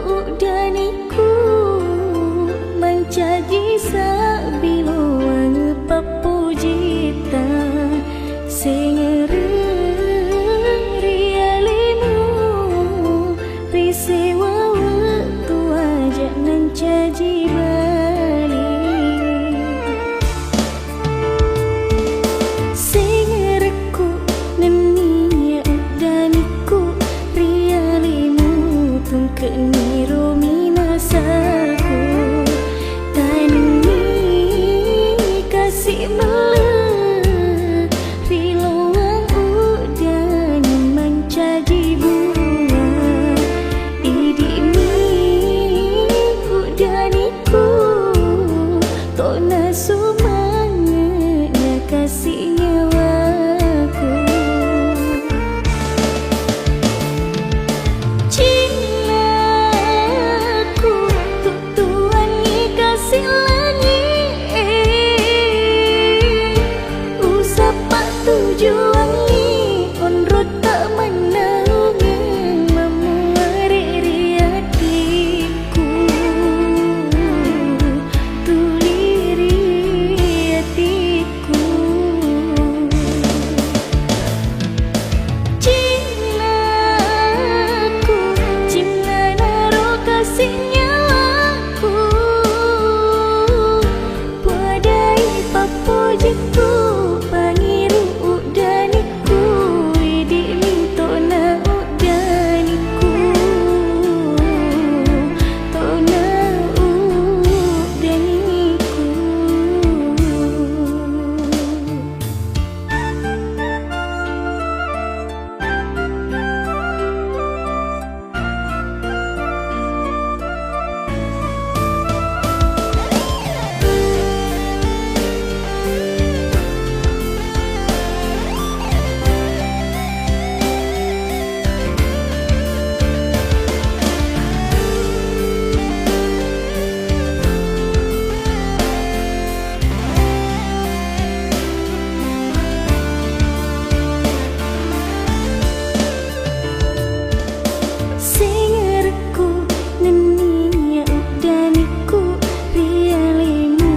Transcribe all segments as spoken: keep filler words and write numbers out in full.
Uddaniku mancaji sabbiloang pappojitta, sengereng ri alemu, ri sewa wettu aja nancaji bali. Sengerekku nenniya uddanikku ri alemu, tungke'ni ro minasaku. Tanenni kasi melle ri lowang uddani mancaji buwa. Idi'mi uddani ku tona sumange' nakasi nyawaku. Cinnaku tuttuangi kasi langi'e, usappa tujuangi onrotta mannaungeng mammuare ri ati. Tuli ri atiku. Cinnaku, cinnanaro kasi nyawaku. Puadai pappojikku, pangiru uddani ku, idi'mi tona uddaniku, tona uddaniku. Sengerekku nenniya uddanikku ri alemu,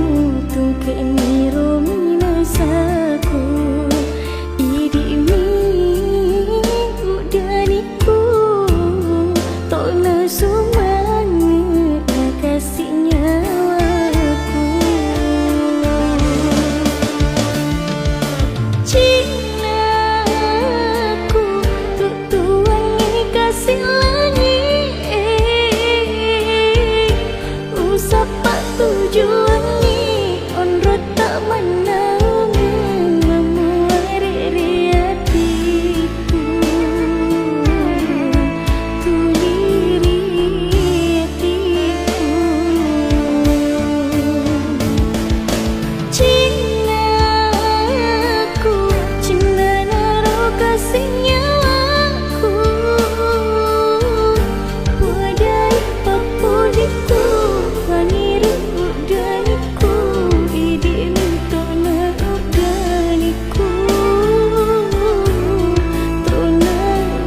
tungke'ni ro minasaku. Idi'mi uddaniku, tona sumange' nakasi nyawaku. Cinnaku, tuttuangi kasi langi'e, usappa tujuangi onrotta mannaungeng mammuare ri atiku, tuli ri atiku. Cinnaku, cinnanaro kasi nyawaku. Puadai pappojikku, pangiru uddaniku, idi'mi tona uddaniku, tona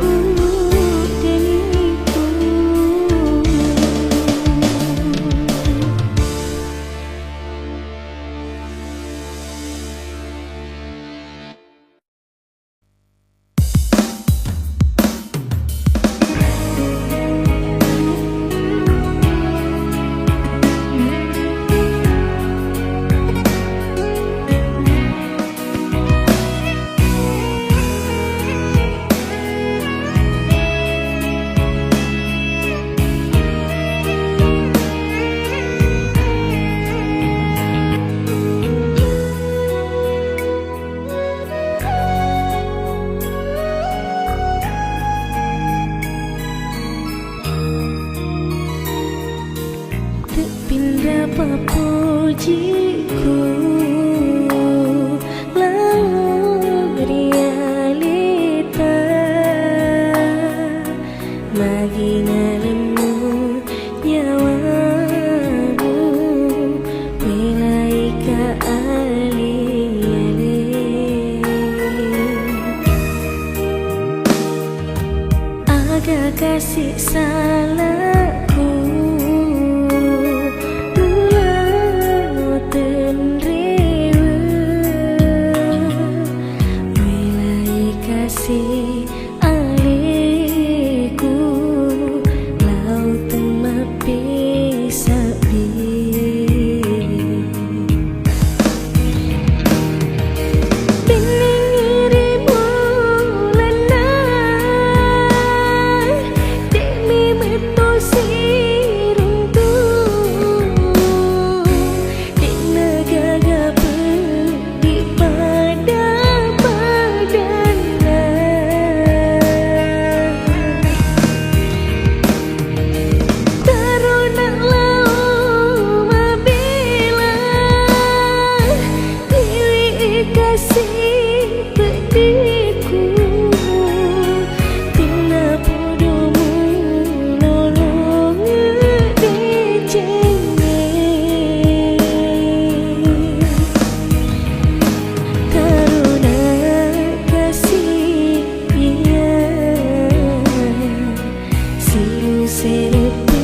uddaniku. Tepinra papojikku lao ri aleta, magi nalemmu nyawamu melaika ale-ale. Aga Kasi salakku, mula tenrewe, melai kasi aleku, lao temmapi sabbi. Bennengngi ri bulanna, de'mi metto siruntu, de'na gaga peddi pada-padanna. Tarona lao mabela, iwi kasi peddiku, tenna podo mulolong decengnge. Tarona kasi iya. Silu seleppe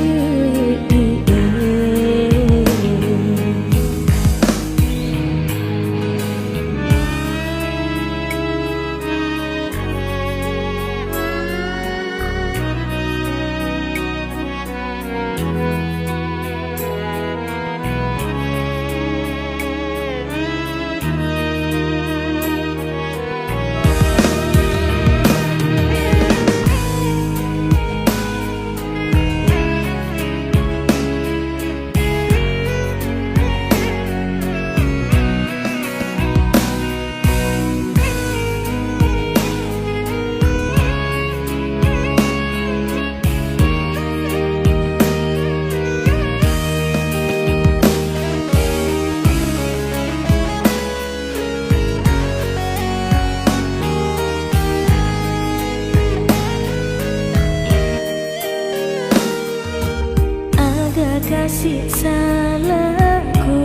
di e. Aga kasi salakku,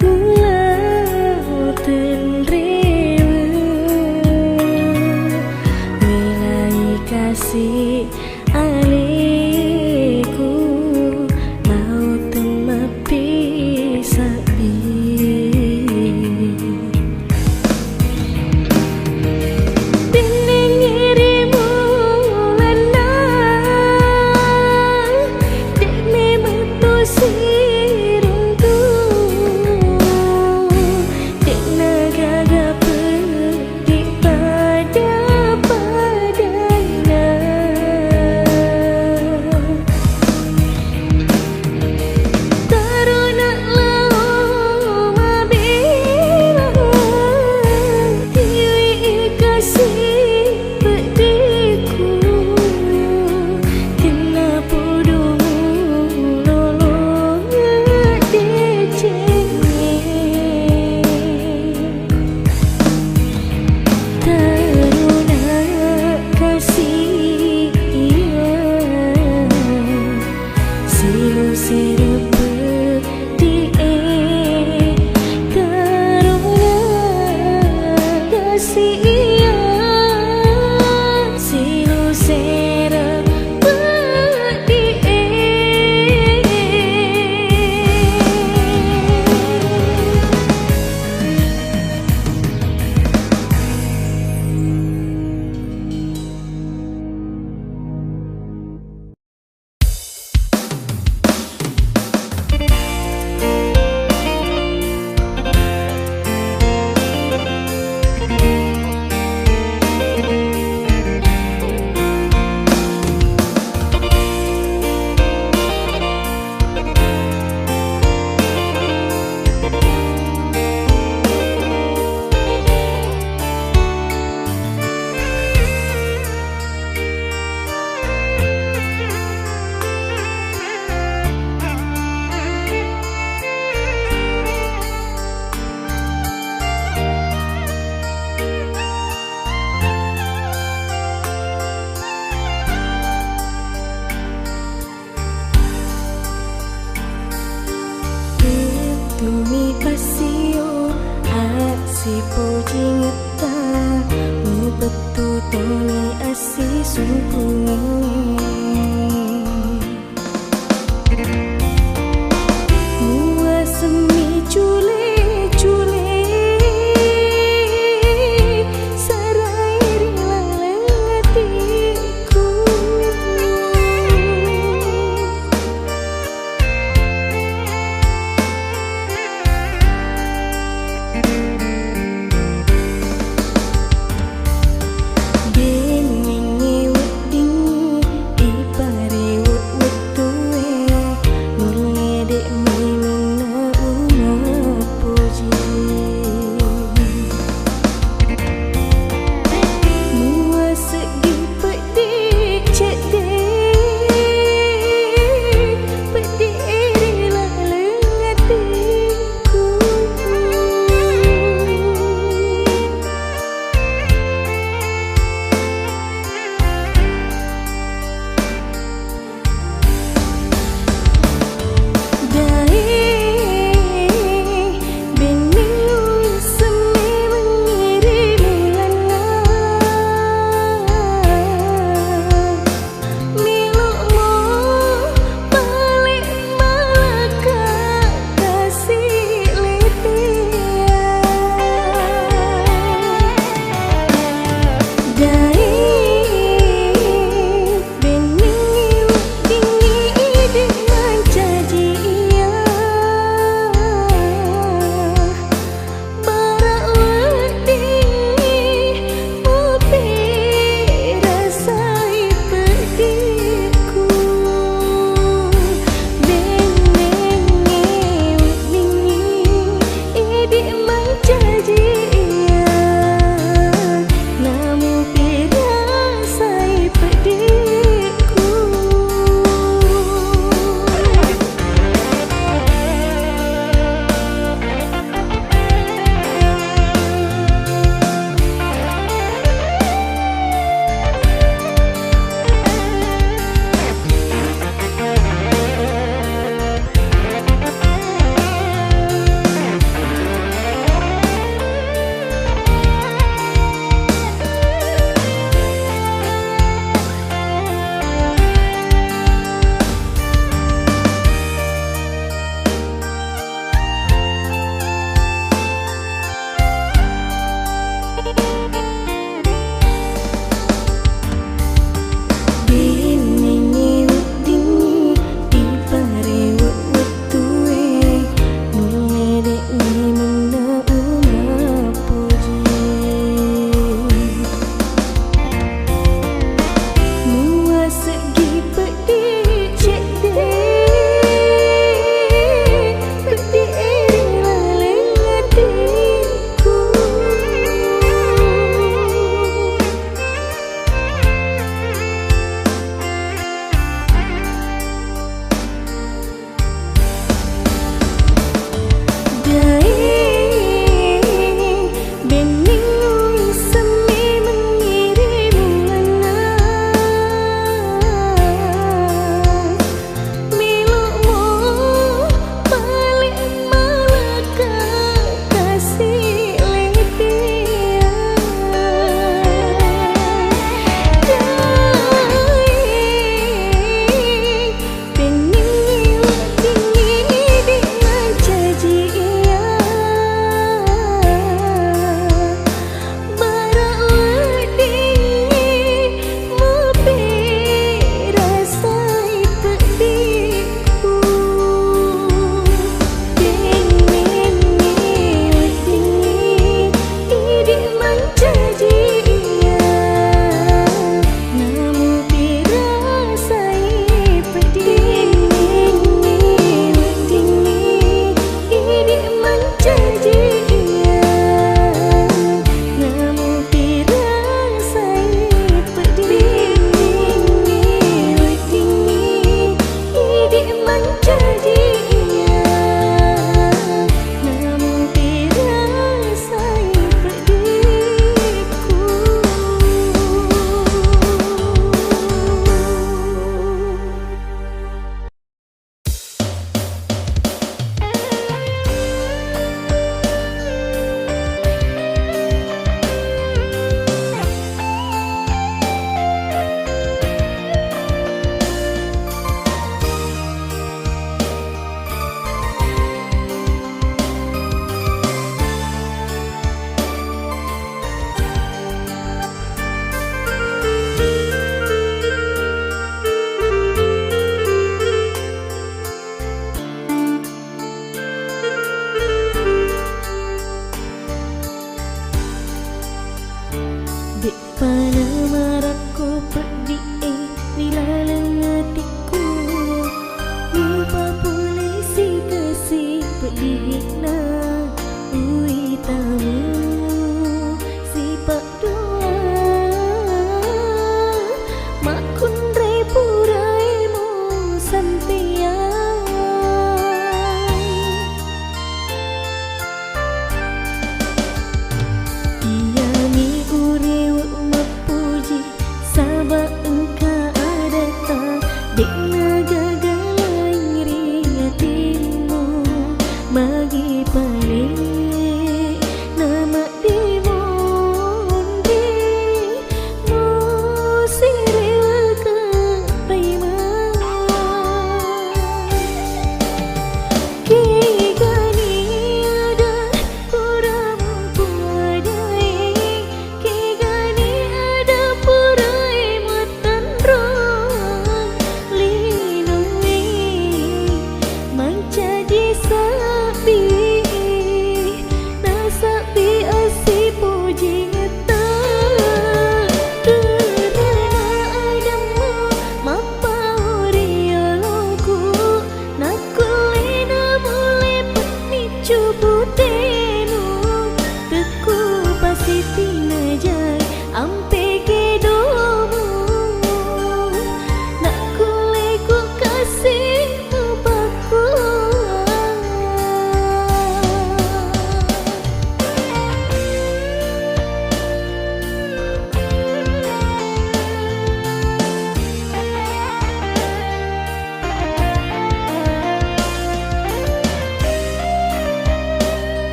mula tenrewe, melai kasi aleku, lao temmapi sabbi. Bennengngi ri bulanna, de'mi metto siruntu, de'na gaga peddi pada-padanna. sungkungengnge. Muasemmi cule-cule sarai ri laleng atikku. Benningnge wedding iparewe' wettue, nulle de' memeng naumappoji. Mua seddi peddi cedde, peddi ri laleng atikku. Dae benning uwisseng memengngi ri lulanna.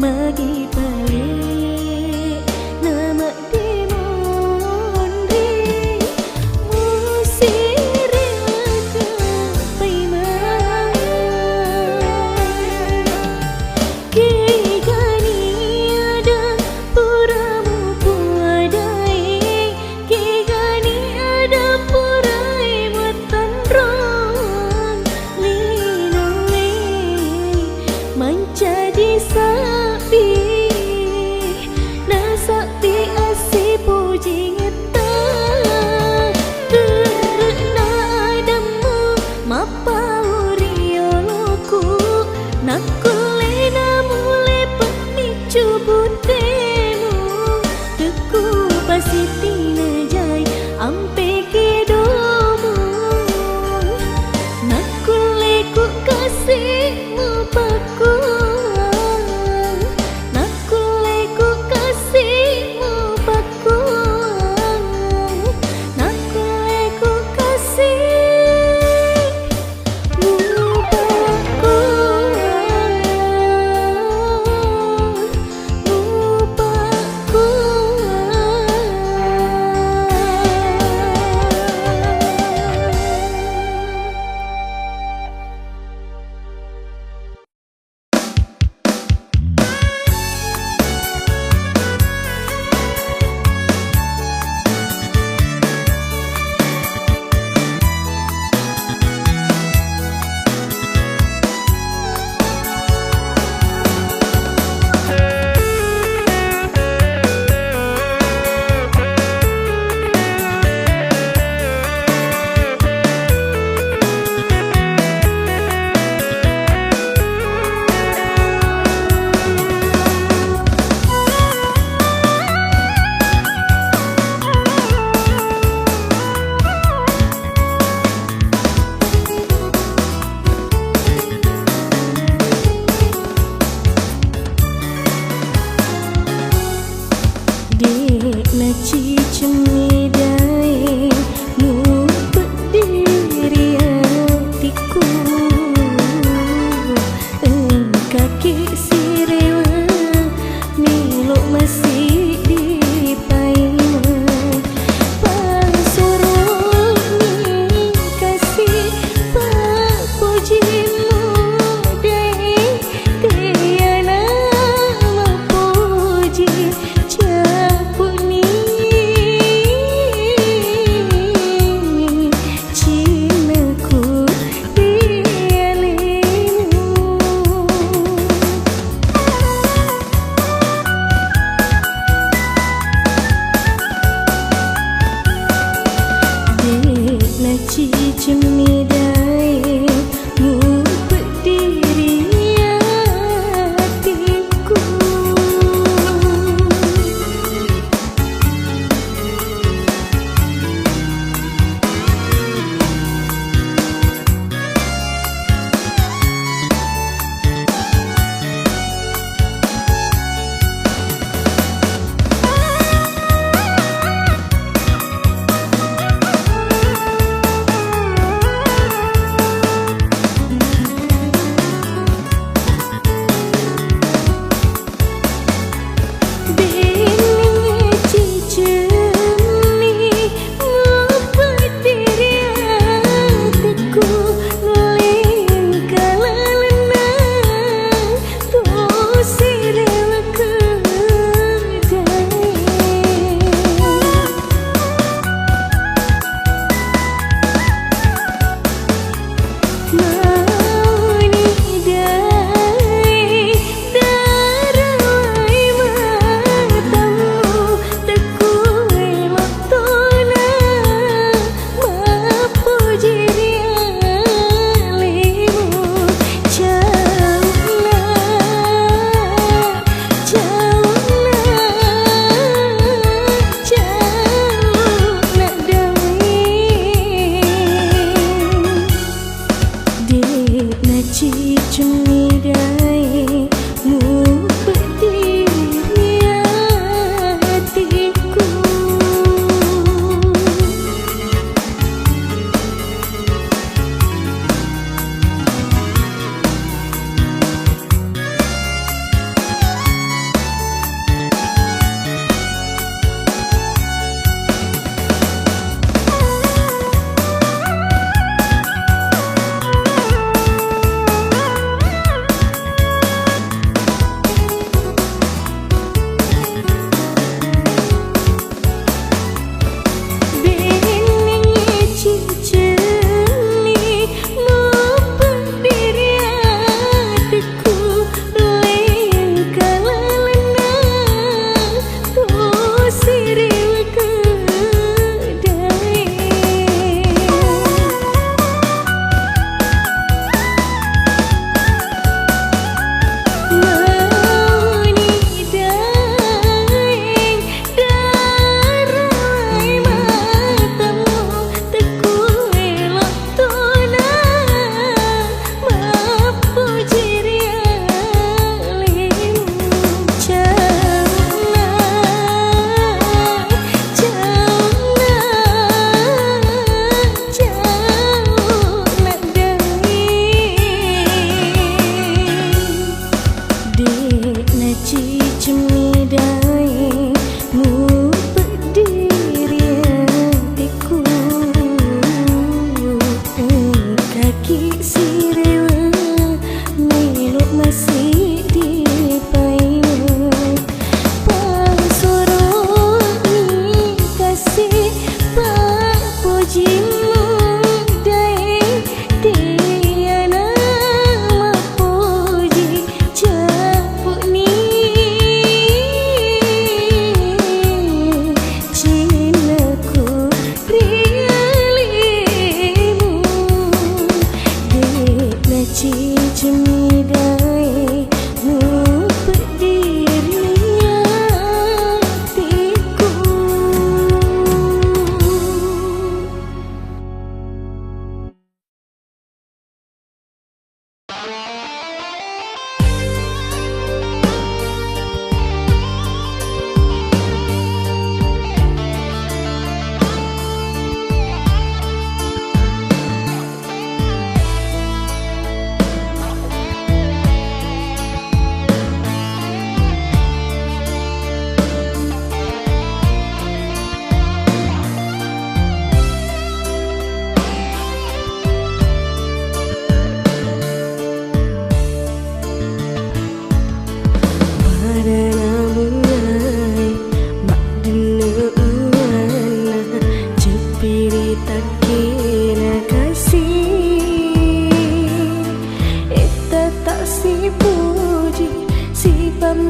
Magi pale na madde monri, musirelaka paimeng. Kegani ada pura mupuadae, kegani ada purae mattanrong linoe, mancaji sabbi nasabbi assipujingetta. Terre'na adammu mappau ri yoloku, nakkulle namule pemiccu buttemu, tukku pasitinajai ampe kedomu. Nakkulle ku kasi mupakkuang, nakkulle ku kasi mupakkuang, nakkulle ku kasi mupakkuang,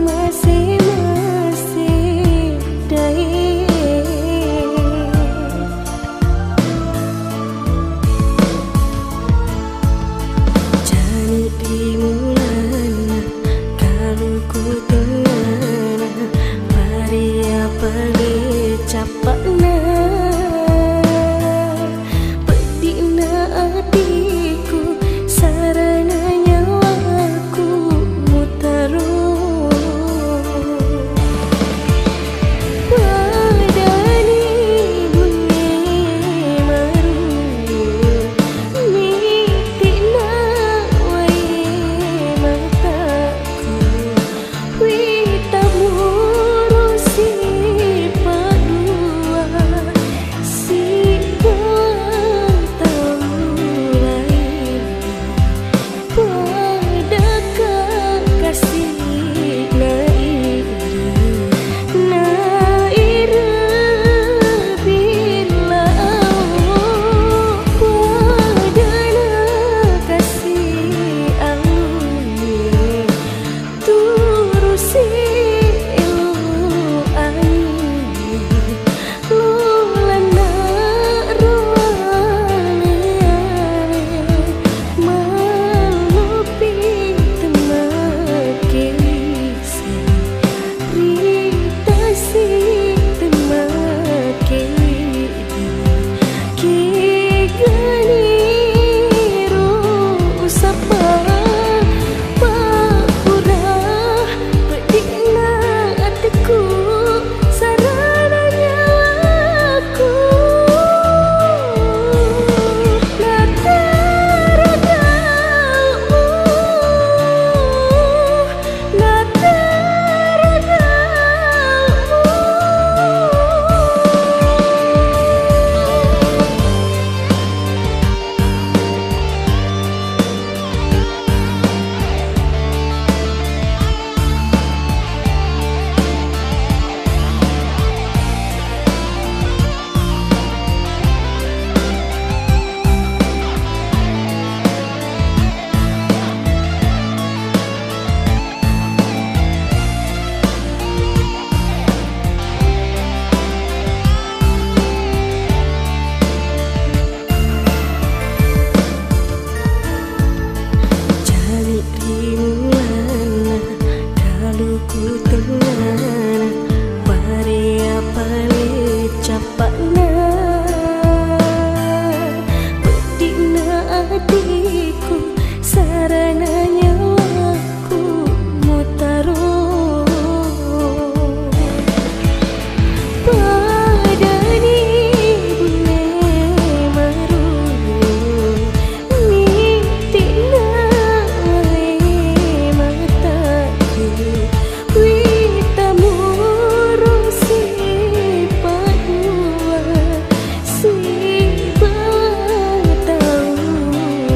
Mase-mase dae. Jani ri mulanna kaluku tengngana, pare apale cappa'na. Peddi'na atiku, sarana nyawaku mutaro. Padani bunne maru, mitti'na wae mataku. Wita muro sipadua, sibawa tau laing. Padaka kasi nairi, naira billau. Padana kasi aluni. Turusi elo ani, lolanna roale-ale, malopi temmakei si, ritasi temmakei. Kegani ro usappa, pabbura peddi'na atikku, sarana nyawaku. Nataragau. Jari ri mulanna kaluku tengngana, pare apale cappa'na, peddi'na atiku, sarana nyawaku mutaro. Padani bunne maru, mitti'na wae mataku. Wita muro sipadua, sibawa tau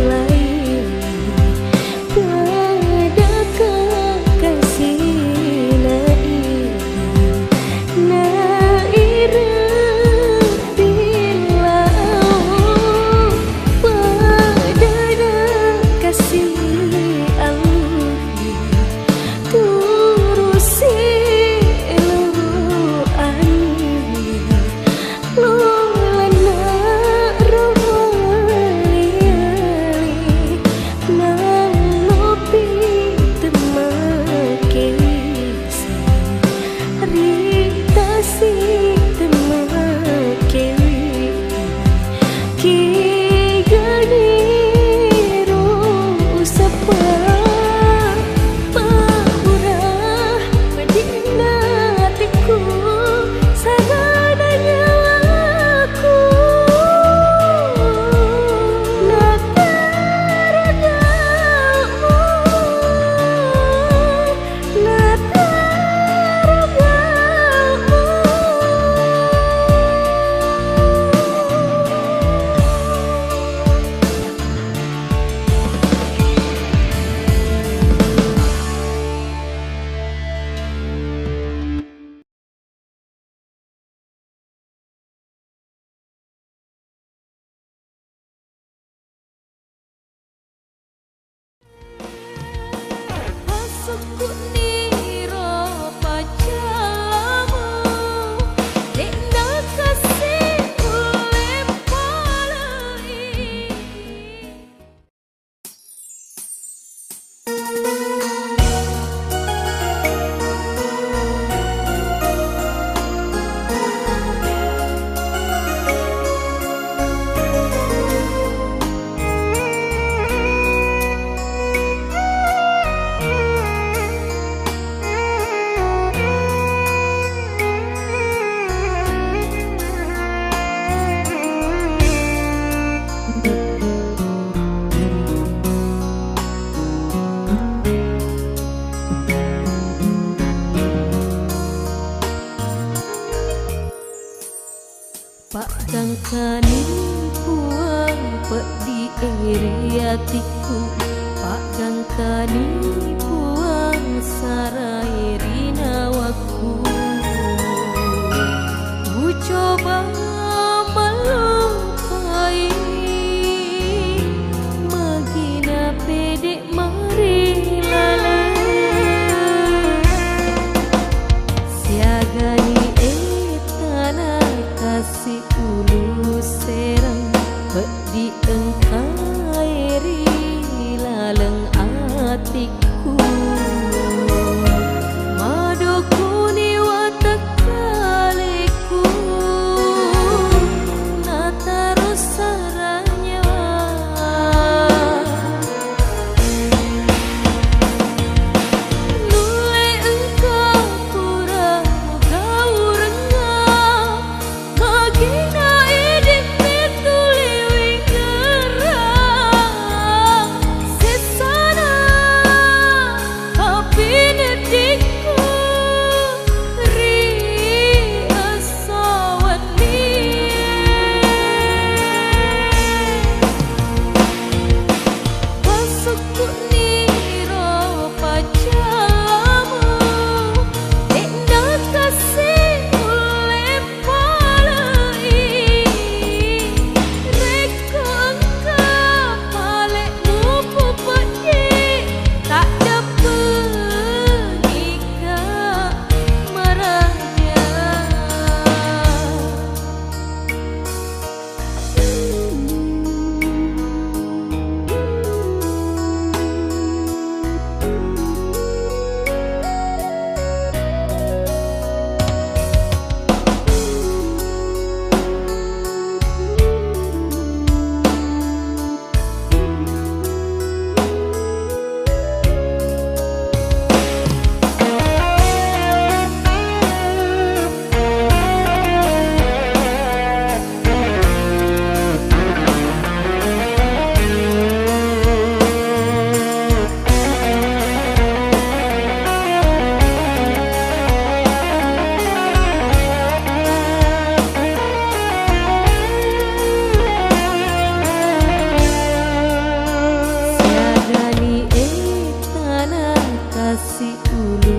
laing. Padaka kasi nairi, naira billau. Padana kasi aluni, turusi elo ani. Lolanna roali-ali, malopi temmakei si, ritasi temmakei. Kegani ro usappa, pabbura peddi'na atikku, sarana nyawaku. Nataragau, nataragau. Paggangkani Puang peddi e ri atikku, paggangkani Puang sarai ri nawakku. Kucoba mallupai magina pede mari laleng. Siagani e tana kasi ulu serang, peddi engkae ri laleng atikku. Madokuni watakkalekku, nataro saranya. Nulle engka pura mugaurengnga, magina idi metuli wingerang sessana. Papineddiku ri esso wennie. Pasukku'ni ro paccallamu, de'na kasi ulle pale'i. Rekko engka pale'mu pupeddi, taddeppe'nika maraja. Siagani e tana kasi ulu